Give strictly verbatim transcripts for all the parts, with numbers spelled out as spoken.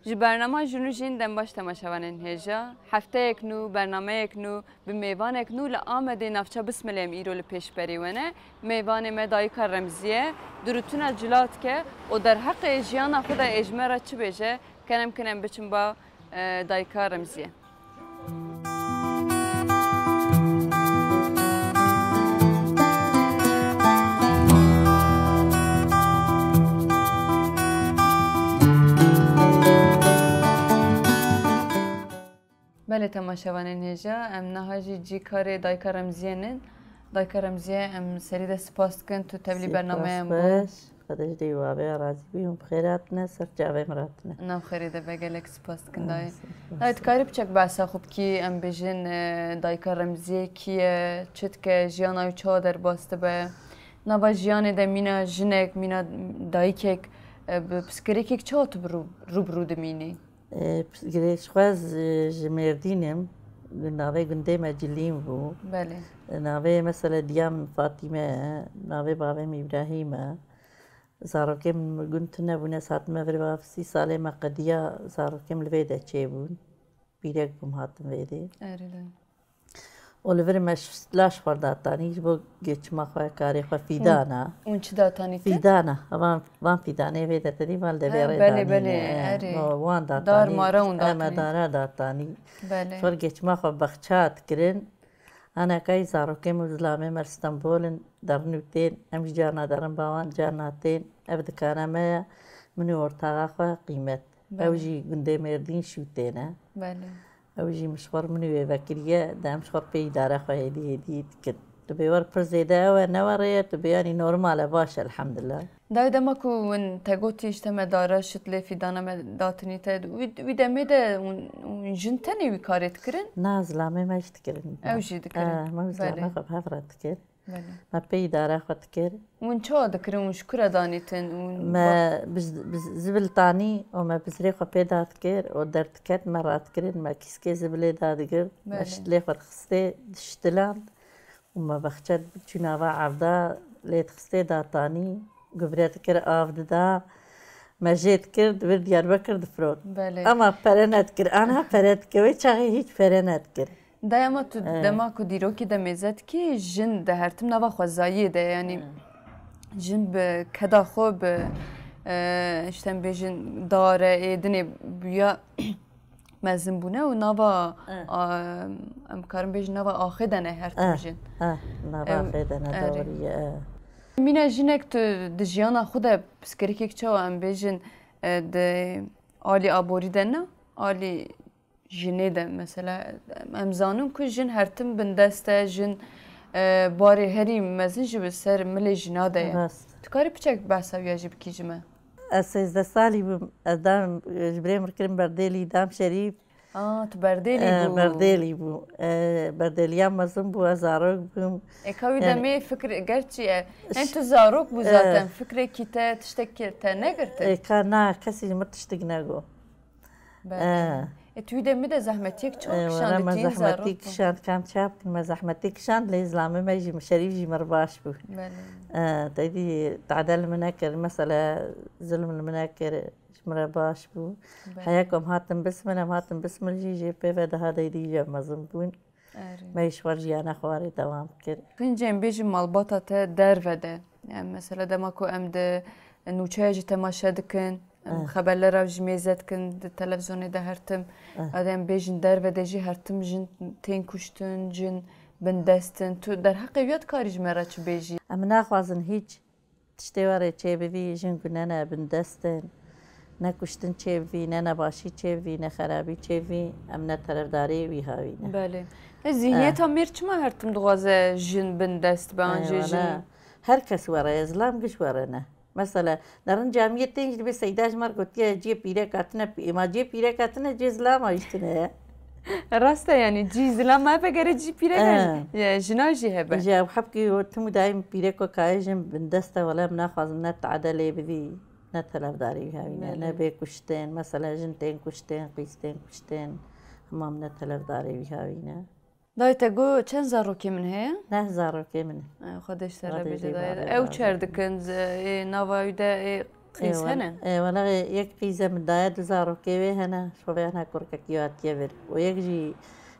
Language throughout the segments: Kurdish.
Ji bernama Jin û Jîn dem baş temaşevanên hêja. Hefteyek nû, bernameyek nû, bi mêvanek nû li Amedê navça Bismilê em îro li pêşberî we ne. Mêvanê me Dayika Remziye, dirûtina cila dike û derheqê jiyana xwe de ê ji me re çi bêje, kerem kin em biçin ba, e, Dayika Remziye. Belê temaşevanên hêja, em niha jî cîkarê Dayika Remziye nin. Dayika Remziye, em serî de spas dikin, tu tevlî bernameyan bû. Xwedê ji dê û avê razî bî hûn bi xêr hatine, ser çavê min hatine. Nav xêrê de be, gelek spas dikin dayê. Dayê, dikarî piçek behsa xwe bikî, em bêjin, e, Dayika Remziye kî ye, çi dike, jiyana wî çawa derbas dibe? Nava jiyanê de mîna jinek, mîna dayikek, e, bi pirsgirêkek çawa tu bi rû, rû bi rû dimînî? E, pirsgirêk, ji xwe ez, e, ji Mêrdîn im. Navê gundê me Cilîn bû. Belê. E, navê mesela diya min Fatîme ye. Navê bavê min Îbrahîm e. Zarokê min gund tune bûne, ez hatime vir va sî salê me qediya, zarokê min li vê de çêbûn. Pîrek bûm, hatim vê dê. Erê de. Û li vir me ji laş xwe datanî, ji bo geçima xwe, karê xwe, fîdana. Hûn, hûn çi datanî te? Fîdana. Van, van fîdanê vê de tedî, van devê rê danîne. Belê, belê, erê. Wan datanî. Dar mara hûn datanî. Em dara datanî. Belê. Xwe geçima xwe bexça dikirin. Ana kay zarokê min û zilamê me li Stenbol in, derin û tên, em jî carna derin ba wan, carna tên. Ev dikana me ye, min û ortaxa xwe Qîmet. Ew jî gundê Mêrdîn Şûtê ne. Belê. Ew jî min ji xwe re min û wê vekiriye, de em ji xwe re pê îdare xwe hêdî hêdî dikin. Tu bê wer pir zêde ew e, ne were ye, tu bê yanî normal e, baş e, elhamdulillah. Dayê, dema ku win te gotî, işte, me dara şit lê fîdana me datinî te, wî, wî demê de hûn, hûn jin tenê wî karê dikirin? Na, zilamê me jî dikirin. Ew jî dikirin. E, me û zilamê xwe bi hev re dikir. Belê. Me pê îdare xwe dikir. Hûn çawa dikirin? Hûn ji kura danîtin? Hûn me bi, bi zibil tanî û me bizrê xwe pê dadikir û derdiket me radikirin, me kîskê zibilê dadigirt, me şitlê xwe dixistê, diştiland. Û me bexçe çû nava evda, lê dixistê datanî, gubre dikir, av dida, me jê dikir, di vir Diyarbekir difirot. Belê. Ama pere nedikir, aniha pere dike, wê çaxê hîç pere nedikir. Dayê, ama tu dema ku dîrokî de mêze dikî, jin de her tim nava xwezayiyê de, yanî jin bi keda xwe, bi, e, işte em bêjin dare, ê dinê bûya mezin bûne û nava, a, em karin bêjin nava axê de ne her tim jin. Eh, nava axê de ne, erê. Daweriye, eh. Mîna jinek tu di jiyana xwe de pirsgirêkek çawa em bêjin, e, di alî aborî de ne, alî jinê de mesela, em zanin ku jin her tim bindest e, jin, e, barê herî mezin jî bi ser milê jina de ye. Rast. Tu karî piçek behsa wî ya jî bikî ji me? Ez sêzdeh salî bûm. Ez dam, ji birê min kirim Berdêlî, dam Şerîf. A, tu Berdêlî bû. E, Berdêlî bû. E, Berdêliya mezin bû, ez zarok bûm. E, ka wî demê fikr, gerçî e. Hem tu zarok bû zaten, fikrekî te, tiştekî te negirtin? E, ka na, kesî ji min tiştek nego. Belê. E. E, tu wî demê de zehmetiyek çawa kişandî, me zehmetî kişand, kam çap, me zehmetî kişand, lê zilamê me jî, Şerîf jî mir baş bû. Belê. E, tedî tade li min nekir, mesela, zulm li min nekir, ji min re baş bû. Belê. Heya ku em hatin Bismil, em hatin Bismil jî, jê pê ve daha deydî jî em mezin bûn. Erê. Me ji xwe jiyana xwe warê dewam kir. Hincê em bêjin malbata te derve de. Yani mesela dema ku em di nûçeya jî temaşe dikin, em xeberlera jî mêze dikin, di televîzyonê de her tim. Ade em bêjin derve de jî her tim jin tên kuştin, jin bindest in. Tu derheqê wî ya dikarî ji me re çi bêjî? Em naxwazin hîç tiştê were çêbivî, jin ku ne ne bindest in, ne kuştin çêbivî, ne nebaşî çêbivî, ne xerabî çêbivî, em ne terefdarê wî havî ne. Belê. E, zihniyeta mêr çima her tim dixwaze jin bindest be, an jî jin? Her kes were ye, zilam giş were ne. Mesela, derin camiyê tên jî dibê Seyda ji me re gotiye, ciyê pîrek hatine, êma ciyê pîrek hatine, ciyê zilama jî tune ye. Rast e, yanî cî zilama hebe gere cî pîrek hebe. Ye, jina jî hebe. Ji ew hebkî û tim û daîm pîrek û kayê jin bindest e, wele em naxwazin ne tade lê bivî, ne televdarî wî havîne, ne bê kuştên, mesela jin tên kuştên, qîz tên kuştên, hema em ne televdarê wî havîne. Dayê te got çend zarokê min heye? Neh zarokê min e. Ay, Xwedê ji te re bêje dayê. Ew çer dikin, ê nava wî de, ê Qîz hene? Ê, wela yek qîze min daye, du zarokê wê hene. Ji xwe ve hene kurkekî hatiye vir. Û yek jî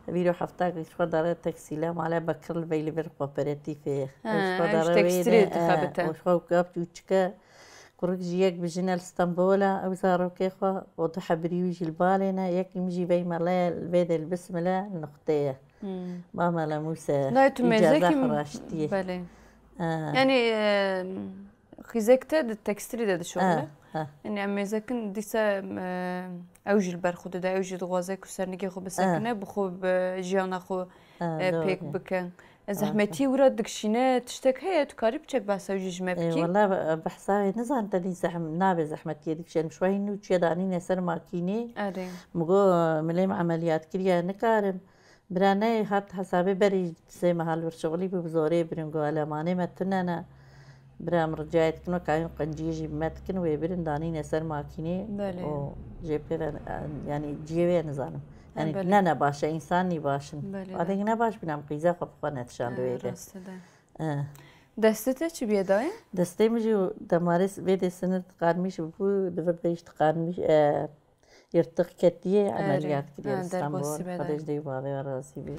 vîro hefta ji xwe dare tekstîle male Bekir li vey li vir kooperatîfê ye. He, Ew ji xwe ew ji dare wê tekstîlê de, dixebite. Û ji xwe kap çûçike. Kurik jî yek bijine li Stenbola, ew zarokê xwe, û du hebirî wî jî li balê ne. Yek min jî vey mele li vê de li Bismile li Nuxtê ye. Hmm. Ba mele Mûse. Nayê tu îcaza mêzekî xwe raştiyê. Belê. Ha. Yanî, e, Xîzek te di tekstîlê de dişuxile. Ha, ha. Yanî em mêzekin dîsa, e, ew jî li ber xwe dide, ew jî dixwaze ku sernîgê xwe bisekine, Ha. bi xwe bi jiyana xwe, Ha, e, doğru. pêk bike. E, Ha, zehmetî wira dikişîne tiştek heye, tu karî piçek behsa wî jî ji me E, bikî? Wela be-, behsa wê nizanim te dî zehm-, nabê zehmetiyê dikişîne. Ji wahî nû çiye danîne ser makînê. Erê. Min got, milê min emeliyat kiriye, nikarim. Bira neyê hat hesabê berî sê meha li vir şixulî bû, bi zorê birin got, elemanê me tune ne. Bira min ricayê dikin, weka yûn qenciyê jî bi me dikin, wê birin danîne ser makînê Belê. û jê pê ve, yanî ciyê wê nizanim. Ha, Yanî belê. ne ne baş e, însan nî baş in. Belê, Adeng belê. ne baş bîna, min qîza xwe bi xwe netişand Ha, wê de. rast e de. Eh. Destê te çi bûye dayê? Destê min jî demarê s-, vê dê sinir diqarmîş bû, di vir de jî diqarmîş, eh, Yırtık ketiye, Erê. Emeliyat kiriye Ha, İstanbul. derbasî be de. Xwedê ji dê û bavê ve razî bî.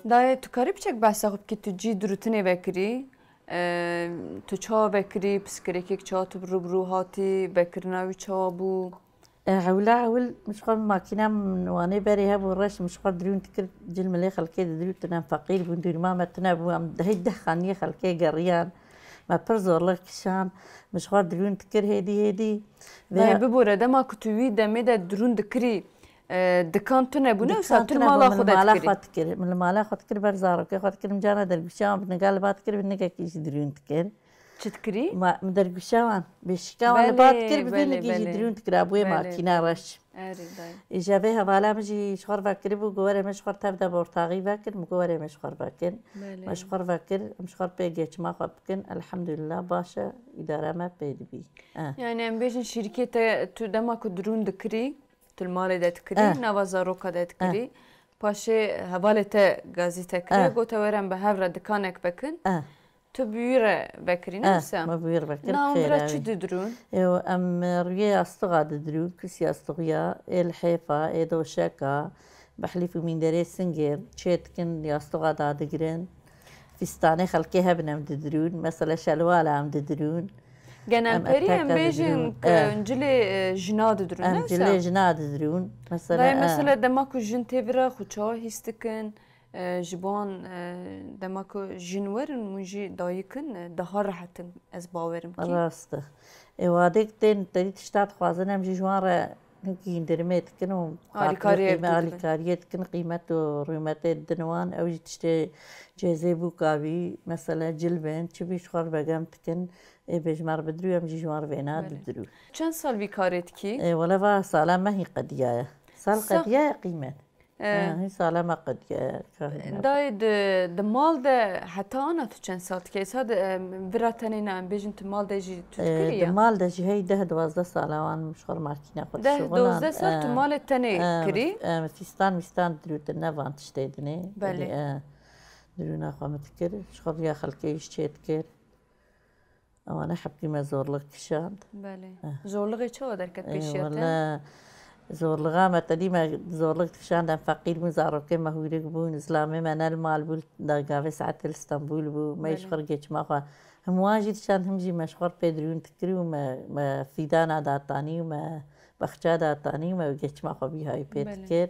Dayê, tu karî piçek behsa xwe bikî, tu cî dirûtinê vekirî? E, tu çawa vekirî, pirsgirêkek çawa tu bi rû bi rû hatî, vekirina wî çawa bû? E, hewla hewil min ji xwe makîna min wanê berê hebû reş, min ji xwe dirûn dikir, cil milê xelkê didirûtin, em feqîr bûn, dûrma me tune bû, em hey deh xaniyê xelkê geriyan, me pir zorlix kişand, min ji xwe dirûn dikir hêdî hêdî. Vê Dayê bibore, dema ku tu wî demê de dirûn dikirî, e, dikan tune bûne, wisa Dikan tu li tune mala bû, xwe min li de mala dikirî? xwe dikir, min li mala xwe dikir, ber zarokê xwe dikir, min carna dergûşa wan bi niga li ba dikir, bi nigekî jî dirûn dikir. Çi dikirî? Ma, min dergûşa wan, bêşika wan li ba Belê, dikir, bi vê belê, nigî jî belê. dirûn dikir, a bûyê Belê. makîna reş. Erê dayê. Îja vê hevala min jî ji xwe re vekiribû, got, "Were min ji xwe re tev de bi ortaxî vekir." Min got, "Were min ji xwe re vekin." Belê. Me ji xwe re vekir, em ji xwe re pê geçima xwe bikin. Elhamdulillah, baş e, îdare me pê dibî. Eh. Yani em bêjin şîrkê te tu dema ku dirûn dikirî, tu li malê de dikirî, Eh. nava zaroka de dikirî. Eh. Paşê hevalê te gazî te kiriye, Eh. gote, "Were em bi hev re dikanek vekin." Eh. Tu bi wî re vekirî, ne Eh, wisa? me bi wî re vekir, Na hûn xêr bira e çi wî. didirûn? Ê, em rûyê yastoxa didirûn, kus yastoxiya, ê lihêfa, ê doşeka, behlîf û mînderê singê çê dikin, yastoxa dadigirin. Fîstanê xelkê hebin em didirûn. Mesela şelwala em didirûn. Genemperî Em em etek bêjin didirûn. ku Eh. em cilê, e, jina didirûn, Em ne wisa? cilê jina didirûn. Mesela, Dayê, eh. mesela dema ku jin tê vira xwe çawa hîs dikin? E, ji bo wan, e, dema ku jin werin, hûn jî dayik in, e, daha rehet in, ez bawerim kî. Rast e. Ê, wadêk tên, te dî tişta dixwazin, em jî ji wan re hinkî îndirimê dikin û Alîkariyê xatirê qîme-, didin. alîkariyê dikin, qîmet û rûmetê didin wan. Ew jî tiştê cêzê bûka bî, mesele cil bin, çi bî ji xwe re begem dikin. Ê, bê ji me re bidirû, em jî ji wan re vêna Belê. didirû. Çend sal vî karê dikî? Ê, wele va sala me hî qediyaye. Sal Sa- qediyaye qîmet. E, Ha, hî sala me qediye, ka hîna. Dayê, di, di mal de heta ana tu çend sal dikey? Sa di, em, vira tenê ne, em bêjin tu mal de jî tu E, dikirî di ya? mal de jî hey deh duwazdeh sala wan min ji xwe makîna xwe Deh, dişuxulan. dozdeh sal tu E, malê tenê e, kirî? e, fîstan mîstan dirûtin ne van tiştê dinê. Belê. Belê, e, dirûna xwe min dikir, ji xwe riya xelkê jî çê dikir. Ewana hebkî me zorluk kişand. Belê. Eh. Zorluğê çawa derket Ê, pêşiya te? wele zorluğa me te dî me zorluk dikişand, em feqîr bûn, zarokê me hûrik bûn, zilamê me ne li mal bû, da gavê saetê li Stenbul bû, me Belê. ji xwe re geçima xwe. Him wan jî dişand, him jî me ji xwe re pê dirûn dikir û me, me fîdana datanî û me Baxça datanî me û geçma xwe bîhayî pê Belê. dikir.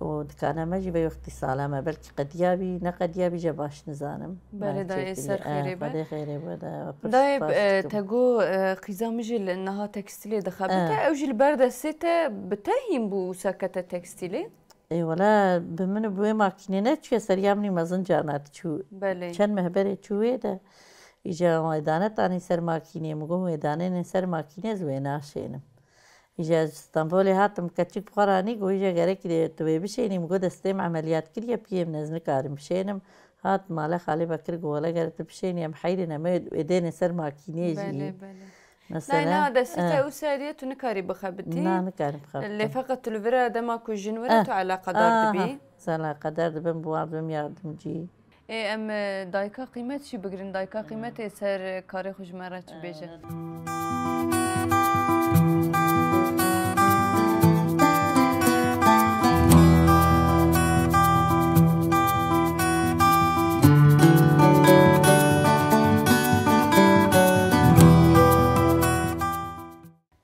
Û dikane me jî vê wextî sala me belkî qediya bî, ne qediya bî, je baş nizanim. Belê, Me dayê çêkiriye. ser Eh, xêrê be. Xwedê xêrê be de, pir Dayê, spas eh, dikim. te got, eh, qîza min jî li niha tekstîlê dixebite. Eh. Ew jî li ber destê te bi te hîn bû wisa kete tekstîlê? Ê, wela bi min û bi wê makînê neçûye, seriya min î mezin carna diçû. Belê. Çend meh berê çû wê de. Îja wê dane tanî ser makînê, min got wê danêne ser makînê, ez wê naşênim. Îja ji Stenbolê hatim, keçik bi xwe ranî, got, "Îja gerekî de tu wê bişênî." Min got, "Destê min emeliyat kiriye, piyê min, ez nikarim bişênim." Hat mala xalê vekir, got, wele gere tu bişênî, em heyrê ne, me êdêne ser makînê jî. Belê, belê. Mesela, Nayna, destê te eh, ew seriye tu nikarî bixebitî. Na, nikarim bixebitim. Lê feqet tu li vira dema ku jin were Eh, tu eleqedar aha, dibî. Sen eleqedar dibin, bi wan dibim yardimcî. Ê, em, e, dayika qîmet jî bigirin. Dayika qîmetê ser, e, karê xwe ji me re çi bêje?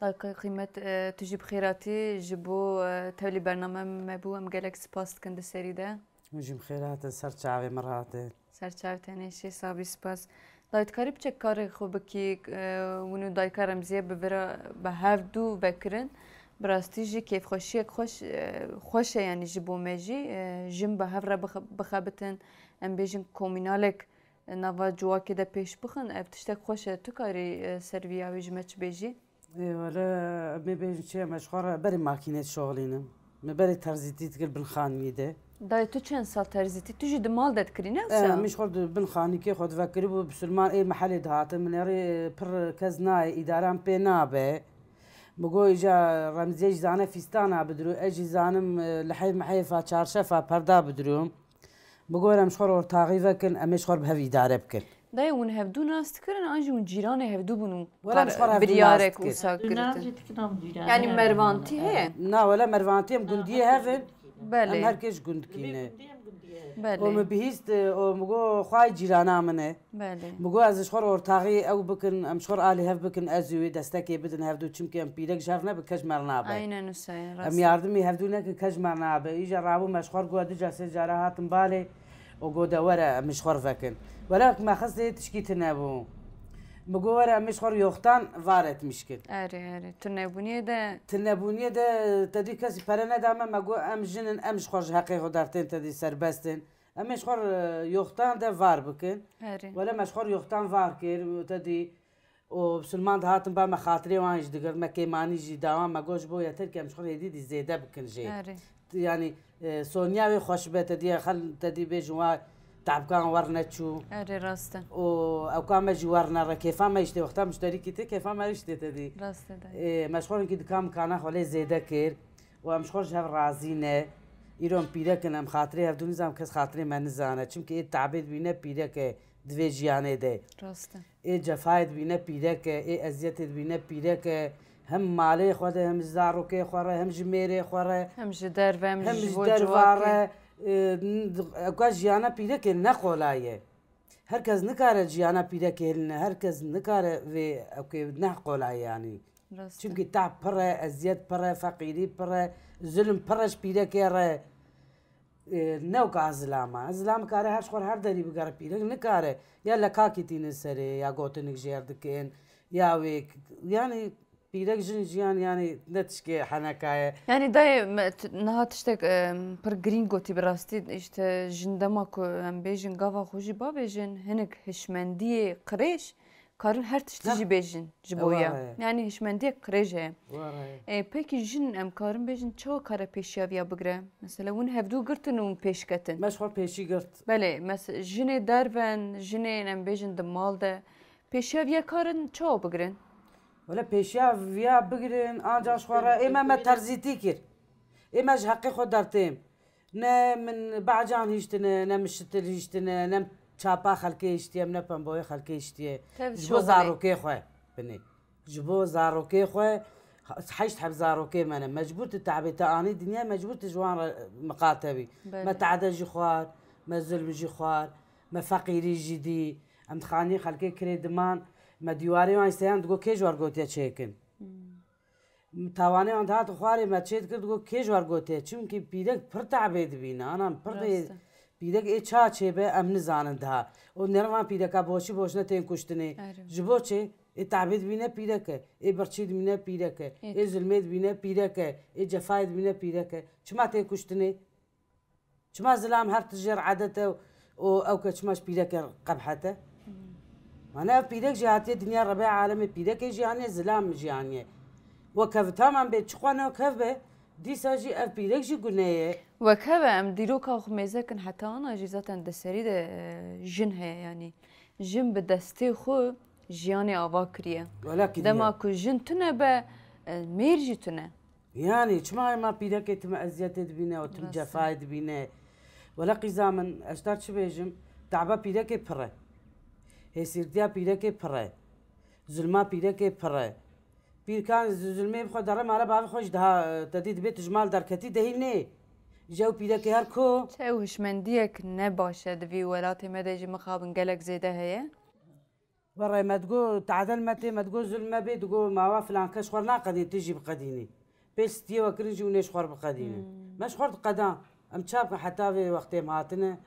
Dayika qîmet, e, tu jî bi xêr hatî ji bo, e, tevlî bername me bû. Em gelek spas dikin di serî de. Hûn jî bi xêr hatin, ser çavê min re hatin. Ser çav tenê şê, sabî spas. Dayê, dikarî piçek karê xwe bikî, e, hûn û dayika Remziye bi vira, bi hev dû vekirin. Bi rastî jî kêfxweşiyek xweş, e, xweş e, yanî ji bo me jî, e, jin bi hev re bixe-, bixebitin, em bêjin komînalek nava civakê de pêş bixin, ev tiştek xweş e. Tu karî, e, ser vî yawê ji me çi bêjî? Ê, wele, em ê bêjin çi, em ji xwe re berî makînê dişoxilînim. Me berî terzîtî dikir bin xaniyê de. Dayê, tu çend sal terzîtî? Tu jî di mal de dikirî, ne E, wisa? Em ji xwe di bin xanîkê xwe divekirî bû, bisilman ê mehelê dihatin. Min erê pir kes nayê, îdaran pê nabe. Min got, îca Remziye jî zane fîstana bidiro, ez jî zanim, e, lihê mehêfa, çarşefa, perda bidiro. Min got, em ji xwe re ortaxî vekin, em ê ji xwe re bi hev îdare bikin. Dayê, hûn hevdû nas dikirin, an jî hûn cîranê hevdû bûn û Wela em ji xwe re hevdû nas biryarek dikin. Wisa girtin? Yanî mervantî heye? Na, wela mervantî em gundiyê hev in. Belê. Em her kê ji gundikî ne. Belê. Û min bihîst, û min got, xwayê cîrana min e. Belê. Min got, ez ji xwe re ortaxî ew bikin, em ji xwe re alî hev bikin, ez û wê destekê bidin hevdû, çimkî em pîrek ji hev nebin, kes ji me re nabe. Aynen wisa ye, rast. Em yardimî hevdû nekin, kes ji me re nabe. Îja rabû me ji xwe re got, du car sê cara hatin balê û got, de were, em ji xwe re vekin. Wela ku me xistê tişkî tune bû. Min got, were, em ji xwe re yoxtan var etmiş kin. Erê, erê. Tunebûniyê de Tunebûniyê de te dî kesî pere neda me, me got, em jin in, em ji xwe ji heqê xwe dertên te dî serbest in. Em ê ji xwe re, e, yoxtan de var bikin. Erê. Wele me ji xwe re yoxtan var kir, te dî, û bisilman dihatin ba me xatirê wan jî digirt, me kêmanî jî dawan, me got ji bo yeter ke em ji xwe re êdî dî zêde bikin jê. Erê. Yanî, e, sonya wê xweş be, te dî xel, te dî bêjin wa tabkan wer neçû. Erê, rast e. Û ewka me jî wer nere, kêfa me jî tê, wexta muşterîkî tê, kêfa me jî tê te dî. Rast e, dayê. E, me ji xwe re hinkî dikan mikana xwe lê zêde kir. Û em ji xwe ji hev razî ne. Îro em pîrek in, em xatirê hevdû nizan, kes xatirê me nizane. Çimkî ê te'bê dibîne pîrek e di vê jiyanê de. Rast e. Ê cefayê dibîne pîrek e, ê eziyetê dibîne pîrek e. Hem malê xwe de, hem ji zarokê xwe re, hem ji mêrê xwe re. Hem ji derve, hem ji bo civakê. Hem ji derva re. E, n-, ewka jiyana pîrekê ne qolay e. Her kes nikare jiyana pîrekê hilne, her kes nikare vê ewkê ne qolay e yanî. Rast e. Çimkî tah pir e, eziyet pir e, feqîrî pir e, zulm pir e ji pîrekê re. E, ne weka zilam e. Zilam kare her ji xwe re her derî bigere, pîrek nikare. Ya lekakî tînin serê, ya gotinik jêr dikin, ya wê, yanî Pîrek jin jiyan, yanî ne tişkê heneka ye. Yanî dayê me, t-, niha tiştek, em, pir girîng gotî bi rastî, işte jin dema ku em bêjin gava xwe jî bavêjin, hinek hişmendiyê qirêj, karin her tiştî Heh. jî bêjin ji bo Ewa ya. Heye. Yanî hişmendiyek qirêj heye. Wa heye. E, pekî jin em karin bêjin çawa kare pêşiya viya bigire? Mesela hûn hevdû girtin û hûn pêş ketin. Me ji xwe pêşî girt. Belê, mes-, jinê derven, jinên em bêjin di mal de, pêşiya viya karin çawa bigirin? Wele pêşiya viya bigirin, anca ji xwe re, ê me, me terzîtî kir. Ê me ji heqê xwe dertêm. Ne min bacan hiştine, ne min şitil hiştine, ne çapa xelkê hiştiye, ne pemboyê xelkê hiştiye. Tev Ji bo şoxilê. zarokê xwe binê. Ji bo zarokê xwe, heşt heb zarokê me ne. Mecbûr tu te'bê te anî dinya, mecbûr tu ji wan re miqate bî. Belê. Me te'de jî xwar, me zulm jî xwar, me feqîrî jî dî. Em dixanî xelkê kirê diman, me dîwarê wan seyan digo kê ji wer gotiye çêkin. Hmm. Tawanê wan dihat xwarê me çê dikir digo kê ji wer gotiye. Çimkî pîrek pir te'bê dibîne. Anan pir dê Rast e. pîrek ê ça çêbe em nizanin daha. O nêrvan pîreka boşî boşine tên kuştinê. Erê. Ji bo çê? Ê te'bê dibîne pîrek e. Ê birçî dibîne pîrek e. Ê Ê. zulmê dibîne pîrek e. Ê cefayê dibîne pîrek e. Çima tê kuştinê? Çima zilam her tijê re edet e û ew ke çima ji pîreke qebhet e? Mane ev pîrek jî hatiye dinya Rebê alemê pîrekê jiyaniye, zilam jiyaniye. Wek hev tamam bê, çi xwe ne wek hev be, Dîsa jî ev pîrek jî gune ye. Wek hev e, em dîroka xwe mêze kin, heta ana jî zaten di serî de, e, jin heye, yanî jin bi destê xwe jiyanê ava kiriye. Wela kiriye. Dema ku jin tune be, e, mêr jî tune. Yanî çima ema pîrekê tim eziyetê dibîne û tim Rast e. cefayê dibîne? Wela qîza min, ez ji te çi bêjim? Taba pîrekê pir e. Hêsîrtiya pîrekê pir e. Zulma pîrekê pir e. Pîrkan z-, zulmê bi xwe dere mala bavê xwe jî daha, e, te dî dibê tu ji mal derketî dehî nê. Ji ew pîrekê her ku. Çi ew hişmendiyek ne baş e di vî welatê me de jî mixabin gelek zêde heye. Werê me digo, tehdel me tê, me digo zulm me bê, digo mawa filan kes ji xwe naxedîn, tu jî biqedînî. Pêl stiyê we kirin jî hûn ê ji xwe re biqedînin. Hmm. Me ji xwe re diqedan. Em çav bikin heta vê wextê em hatine.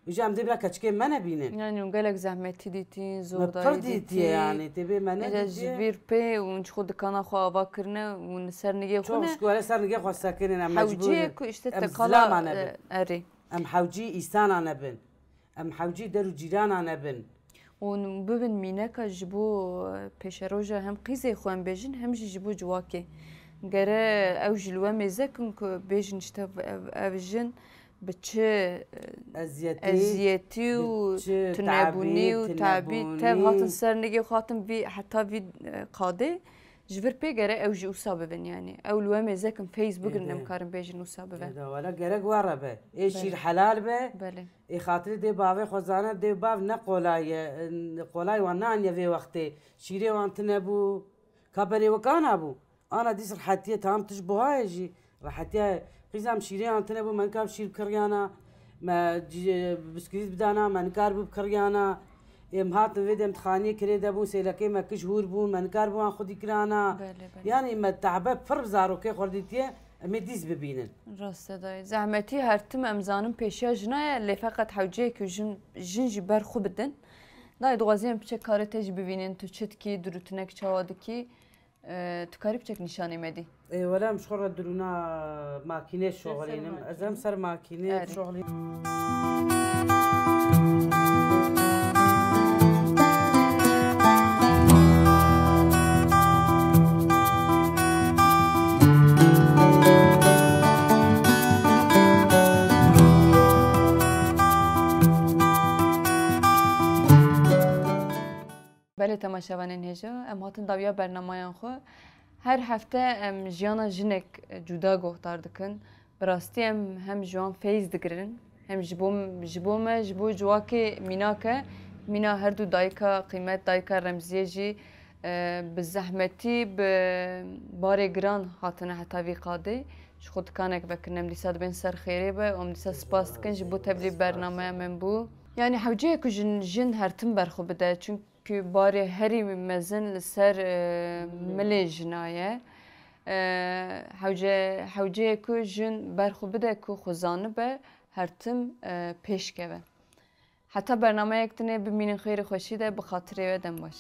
Îja em dê bila keçikê me nebînin. Yani hûn gelek zehmetî dîtî, Me zordarî pir dîtiye dîtî. yani, tê bê me Îja ji nedîtiye. vîr pê hûn ji xwe dikana xwe ava kirine, hûn li ser nigê xwe Çok ne. şükür, hele ser nigê xwe sekinin, em mecbûr Hewciyê in. ku işte Em te zilama qala, nebin. e, erê. Em hewcî îsana nebin. Em hewcî der û cîrana nebin. Hûn bibin mîneka ji bo, e, pêşeroja hem qîzê xwe em bêjin, hem jî ji bo civakê. Gere ew ji li we mêze kin ku bêjin işte ev, ev, ev jin bi çi, e, Eziyetî, eziyetî û bi çi tunebûnî tabî, û tabî tev tunebûnî. hatin ser nigê xwe hatin vî, heta vî, e, qadê. Ji vir pê gere ew jî wisa bibin, yanî ew li we mêze kin feyz bigrin, Êde. em karin bêjin wisa bibe. Êde, wela gerek were be. Ê Belê. şîr helal be. Belê. Ê xatirê dê bavê xwe zane, dê bav ne qolay e, n-, qolay wan naniye vê wextê. Şîrê wan tine bû. Ka berê wek ana bû. Ana dîs rehetiye, tam tij buha ye jî. Rehetiye, qîza em şîrê wan tine bû, me nikar şîr bikiriyana, me ci-, bisküvît bidana, me nikar bû bikiriyana. Em hatin vê dem dixaniyê kirê de bûn, sêlekê me kij hûr bûn, me nikar bû wan xwedî kirana. Belê, belê. Yanî me tehbe pir bi zarokê xwe dîtiye, em ê dîs bibînin. Rast e dayê. Zehmetî her tim em zanin pêşiya jina ye, lê feqet hewceyê ku jin, jin jî ber xwe bidin. Dayê, dixwazî em piçek karê te jî bibînin, tu çi dikî, dirûtinek çawa dikî? E, tu karî piçek nîşanê me dî? E, wele em ji xwe re dirûna makînê Ser şoxilînim. makîne. Ez em ser makînê Erê. şoxilînim. Belê temaşevanên hêja, em hatin dawiya bernameyan xwe. Her hefte em jiyana jinek cuda guhdar dikin. Bi rastî em hem ji wan feyz digirin, hem ji bo, ji bo me, ji bo civakê mînak e. Mîna her du dayika qîmet, dayika Remziyê jî, e, bi zehmetî, bi barê giran hatine heta vî qadê. Ji xwe tikanek vekirine, em dîsa dibên ser xêrê be û em dîsa spas dikin ji bo tevlî bernameya min bû. Yanî hewce ye ku jin, jin her tim ber xwe bide. Çimkî Ku barê herî mezin li ser, e, milê jina ye. E, hewce-, hewceyê ku jin ber xwe bide ku xwe zanibe, her tim, e, pêş keve. Heta bernameyek dinê bimînin xêr û xweşî de, bi xatirê we dem baş.